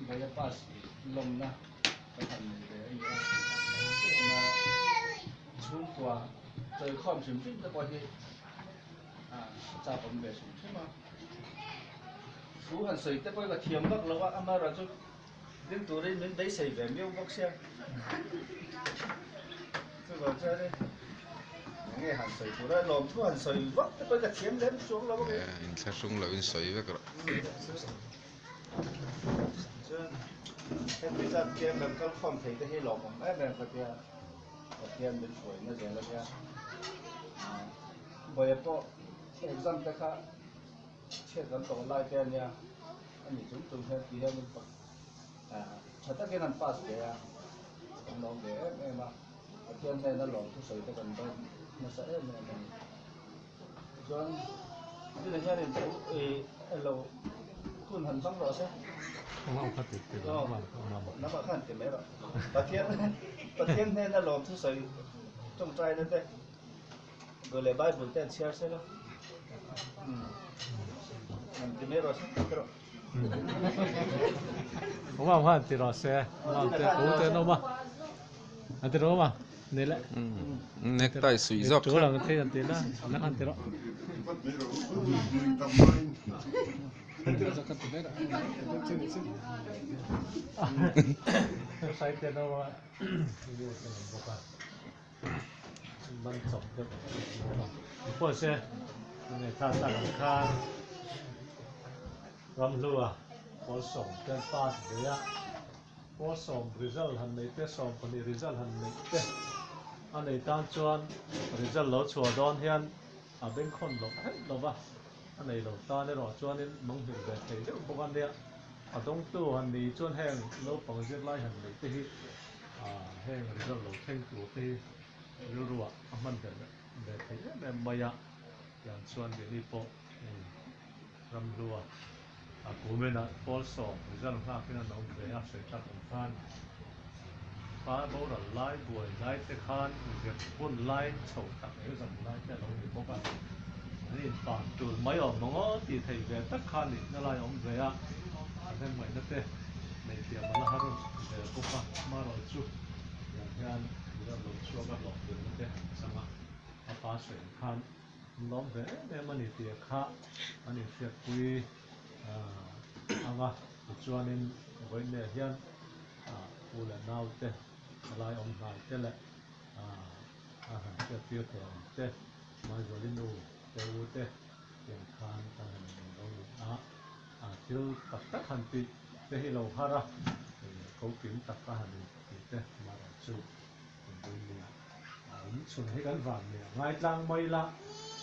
Vaia pass lawmna kan han nei ve a ni a, tuna chhungkua chawikhawm hrim hrim te pawh hi a chak awm ve hrim hrim a. Thu han sawi te pawh hi ka thiam vak lo a, amaherawhchu ding turin min beisei ve miau bawk sia. Chuvang chuanin enge han sawi tur a, lawmthu han sawi vak te pawh hi ka thiam lem chuang lo a. Inthlahrung lohin sawi vek rawh. Chuan heti zat khian kan kal khawm thei te hi lawmawm em em ka tia Pathian min hruaina zel a nia. Vawiin pawh exam te kha chhiat kan tawh lai te a nia, ani chung chung hian ti hian in tha takin an pass ve a, kan lawm ve em em a, Pathian hnena lawm thusawi te kan dawn nasa em em a ni. Chuan tunah hianin thu ih elo hun han hmang rawh se. Nangmah khan ti mai rawh. Pathian Pathian hnena lawm thusawi tawngtaina te Bible leh Bible te an chhiar se la. Han ti mai rawh se ti rawh. Nangmah khan ti rawh se. Nangmah te u te an awm a. An ti rawh ma. Ni le. Necktie suih zawk kha. Tul ang thei an ti la. Nang han ti rawh. Sai te no a. Man chawp deuh pawh se nge thla tak ang khan Ramhlua pawl sawm ten pass ve a. Pawl sawm result han neih te, 12 result han neih te a nei tan chuan result lo chhuah dawn hian a bengkhawn loh theih lo va, a nei lo tan erawh chuanin manghilh ve thei deuh bawk a nia. A dawngtu han ni chuan heng naupang zirlai han neih te hi heng result lo thleng tur te hi rilruah a hman ve ve thei em em mai a, tiang chuan Delhi pawh Ramhlua a kuminah pawl sawm result nghakin an awm ve a, sawi tak ang khan pa boral lai buai lai te khan zir hun lai chho tak exam lai te a lo ni bawk a, an inpan tul mai awm ang aw tih theih ve tak khan nihna lai a awm ve a, a hnemngaihna te nei thiam a la har ve bawk a, amaherawhchu tiang hian result lo chhuak a hlawhtlinna te han chang a, a pa sawi ang khan. An lawm ve em em a ni tih kha an inhriatpui ang a, tichuanin vawiinleh hian pu leh naute palai awm hnai te leh a han hriattir thei ang te, Maizuali nu te u te tiang khan kan han inei lo ni a, thil tak tak han tih te hi lo har a, ko kim tak a han intih te amaherawhchu Vawiinleh a awm chhun hi kan van nia ngaitlang mai la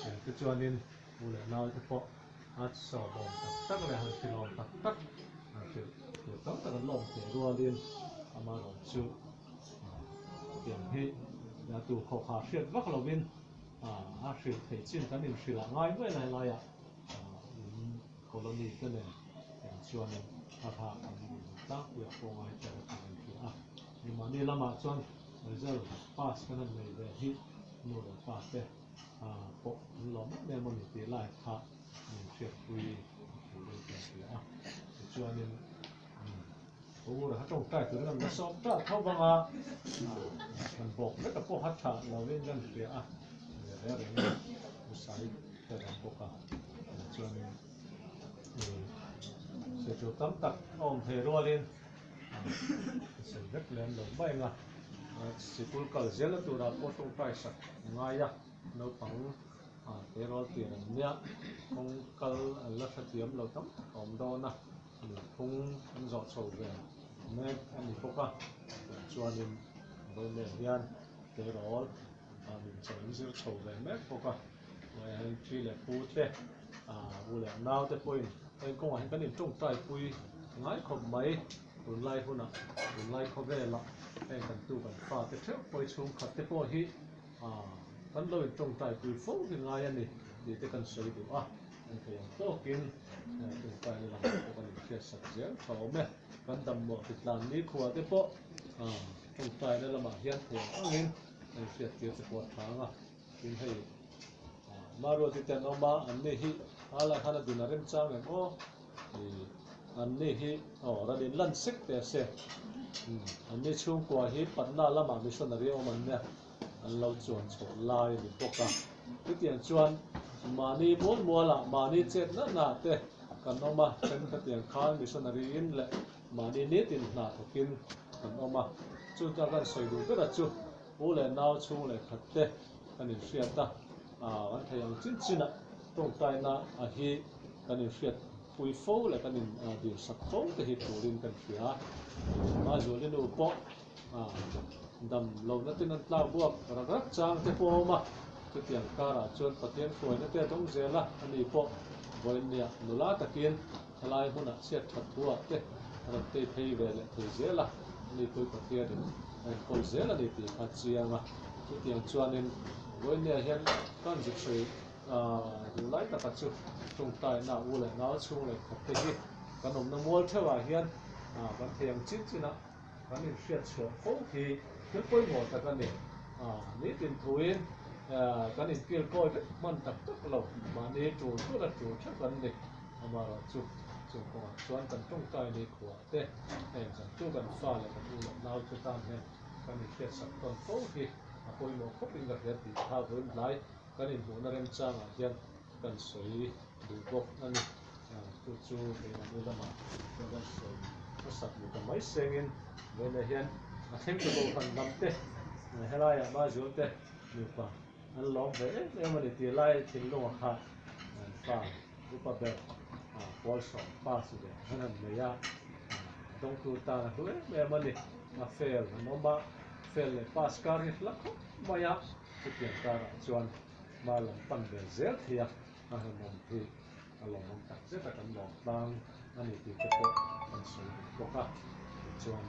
eng te chuanin u leh nau te pawh a sawhbawm tak tak leh han hrilhawm tak tak han hrilh tur tam tak an lawm thei rualin amaherawh chu tiang hi a tu khawkha hriat vak lovin a hrilh theih chin kan inhrilh ah ngai mai lai laiah in colony te nen eng chuanin a tha kan tlangpui ah pawh ngai tel kan inhrilh a. Mahni lamah chuan result pass kan han nei ve hi nu leh pa te pawh an lawm em em a ni tih lai kha an inhriatpui turin kan hria a. Tichuanin ka u raha tawngtai turin an la sawm ta tho vang a, kan bawk vek a pawh a tha lovin kan hria a, reng rengin husai te ram bawk a. Tichuanin sawi tur tam tak a awm thei rualin Sawi vek lem lo mai ang a, sikul kal zelna turah pawh tawngtai sak a ngai a, naupang te rual tir an nia, kawng kal an la hrethiam lo tam tak a awm dawn a, nunphung an zawh chho ve mek a ni bawk a, chuanin vawiin hian tleirawl min chaw an zir chho ve mek bawk a, pi leh pu te u leh nau te pawhin heng kawngah hian kan intawngtai pui ngai khawp mai tunlai hunah tunlai khawvelah heng kan tu kan fa te theuh pawh hi chhungkhat te pawh hi kan lo intawngtai pui fo hi ngai a ni tih te kan sawi duh a kan thei ang tawkin tawngtaina lamah pawh kan inhriatsak zel tha awm e kan dammuah fitlan nikhua te pawh tawngtaina lamah hian thei ang angin kan inhriattir te pawh a tha ang a tin hei Maruati te an awm a an ni hi a lai khan a dun a remchang em aw ih. Anni hi aw rawn in lan sek teh se. Anni chhungkua hi Patna lamah missionary awm an nia, an lo chuan chhoh lai a ni bawk a. Chutiang chuan mahni mual mualah mahni chet na na te kan awm a, thenkhat khan missionary in leh mahni nitin hna thawkin kan awm a. Chu chuan kan sawi duh ber a chu u leh nau chhung leh khat te kan inhriat a, kan thei ang chin chin a tawngtaina a hi kan inhriat pui fo leh kan in dirsak fo te hi turin kan hria a. Mazuali nu pawh dam lohna ten an tlak buak rak rak chang te pawh a awm a, chutiang karah chuan Pathian hruaina te a dawng zel a, ani pawh vawiinniah nula takin thalai hmunah chhiat that thuah te a rawn tei phei ve leh thei zel a, ani pawh Pathianin a enkawl zel a ni tih kha a chiang a, chutiang chuanin vawiinniah hian kan zuk sawi duh lai taka chu tawngtaina u leh nau chhung leh khat te hi kan awmna mual theuhah hian kan thei ang chin chin a. Kan inhriat chhuah fo hi thil pawimawh tak a ni. Nitin thuin kan inkil kawi vek hman tak tak lo, mahni tul tura tul theuh kan ni. Amaherawhchu chung kawngah chuan kan tawngtai ni khuah te, heng kan tu kan fa leh kan u leh nau te tan hian kan inhriatsak tawn fo hi a pawimawh khawpin ka hria tih kha vawiin hlai kan inhmuhna remchangah hian kan sawi duh bawk a ni. Chu chu keimahni lamah chuan kan sawi hmasak ni ta mai sengin vawiinah hian a thleng ta kohhran lam te helaiah Mazual te nupa an lawm ve em em a ni tih lai thinlunga kha an fa upa ber pawl sawm pass ve an han nei a, dawngtu tan a hlu em em a ni. A fail an awm a, fail leh pass kar hi hla khawp mai a, chutiang karah chuan hma lam pan ve zel thei a, a han awm hi a lawmawm tak zet a, kan lawm tlang a ni tih te pawh kan sawi duh bawk a, tichuan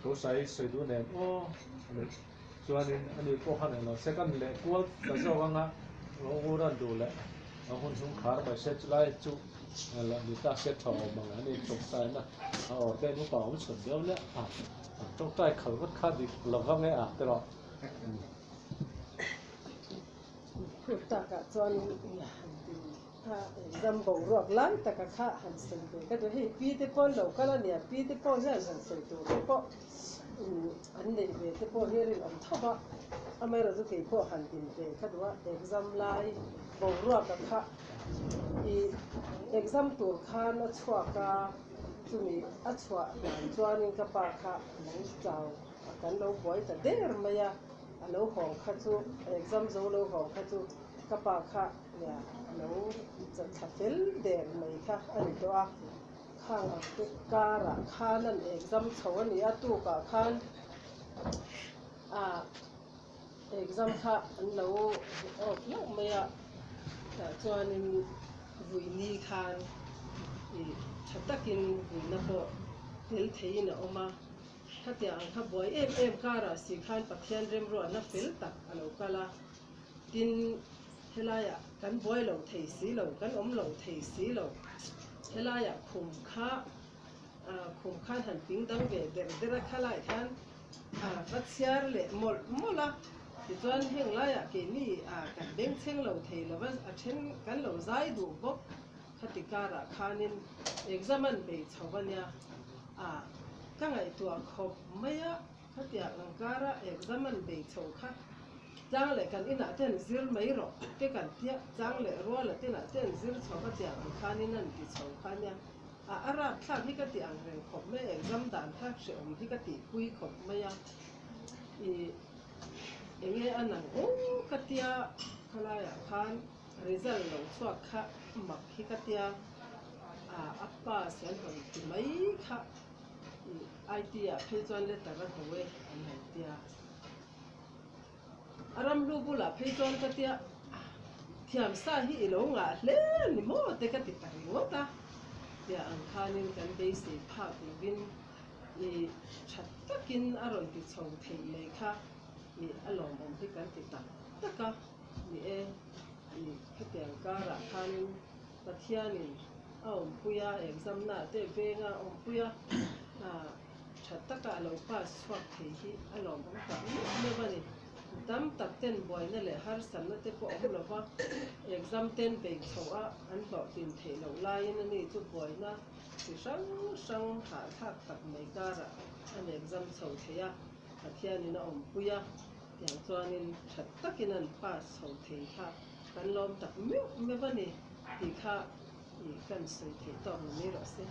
thu sai sawi duh nen aw a ni chuanin ani pawh khan englo second leh kual ta zawk anga u ran duh leh a hun hnung khar mai se chulai chu la ni ta se tha awm ang ani tawngtaina a awr te upa awm chhun deuh leh a tawngtai khal vat kha dik lova nge a te rawh. Phut takah chuan kha exam boruak lai taka kha han sawi ve ka duh. Hei pi te pawh an lo kal a nia, pi te pawh hian han sawi tur te pawh an neih ve te pawh hi rinawm tho a. Amaherawhchu kei pawh han din ve ka duh a, exam lai boruaka kha ih exam tur khan a chhuak a, chumi a chhuah hlan chuanin ka pa kha a lo chau a, kan lo buai ta der mai a. A lo hawng kha chu, exam zo lo hawng kha chu ka pa kha nia a lo thla fel der mai kha a ni tawh a. Khang ang te karah khan an exam chho a ni a, tukah khan ah exam kha an lo off hlauh mai a, tah chuanin vuini khan ih tha takin vuina pawh tel theiin a awm a. Khatiang ang kha buai em em karah si khan Pathian remruatna fel tak a lo kal a, tin helaiah kan buai lo thei si lo, kan awm lo thei si lo. Helaiah khum kha khum khan han ping dang ve der der a, khalaiah khan a va chhiar leh mawlh mawlh a, tichuan heng laiah keini kan bengchheng lo thei lo va, a then kan lo zai duh bawk. Khati karah khanin exam an bei chho a nia, a ka ngaihtuah khawp mai a, khatiang ang kara exam an bei chho kha chang leh kan inah te an zir mai rawh te kan tia, chang leh ruala te inah te an zir chho va tiang ang khanin an ti chho kha nia, a a rapthlak hi ka ti ang reng khawp mai a, exam dan kha hrehawm hi ka tihpui khawp mai a, ih enge a nang aw ka tia khalaiah khan. Result lo chhuak kha mak hi ka tia, a pass an rawn ti mai kha IT ah phei chuan letter a hmu e an han tia. A ramhlu bulah phei chuan ka tia, thiamsa hi i lo ngah hle a ni maw te ka ti ta ringawt a, tia ang khanin kan beisei phak lovin i tha takin a rawn ti chho theih mai kha i a lawmawm hi kan ti tak tak a. Ni e, i khatiang karah khanin Pathianin a awmpui a, exam na te venga a awmpui a, tha taka a lo pass chhuak thei hi a lawmawm tak meuh meuh a ni. Tam tak ten buaina leh harsatna te pawh awm lova, exam ten bei chhoh a an hlawhtlin theih loh laiin ani chu buaina chi hrang hrang hahthlak tak mai karah an exam chho thei a, Pathianin a awmpui a, tiang chuanin tha takin an pass chho thei kha kan lawm tak meuh meuh a ni tih kha ih kan sawi theih tawk ni mai rawh se.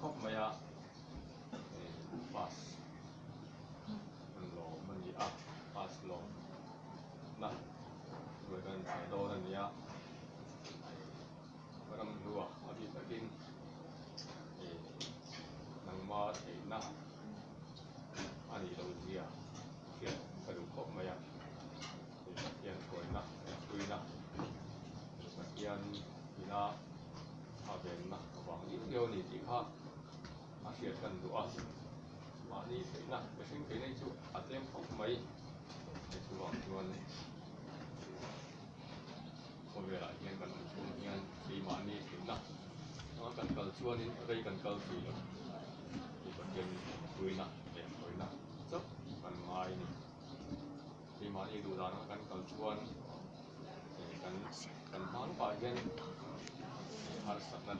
Khawp mai a pass an lawm a ni a pass lawm na ruai kan chhe dawn a ni a ram hlua a bik takin nangma theihna a nih loh zia hriat ka duh khawp mai a Pathian hruaina leh hruina Pathian ina a venna avang liau liau a ni tih kha a hriat kan duh a, mahni theihna mihring theihna hi chu a tlem khawp mai hei chuvang chuan khawvelah hian kan awm chhung hian keimahni theihna anga kan kal chuanin rei kan kal thei lo tih Pathian hruina leh hruaina chauh kan ngai a ni. Keimahni duh dan anga kan kal chuan kan kan hma lawkah hian harsatna.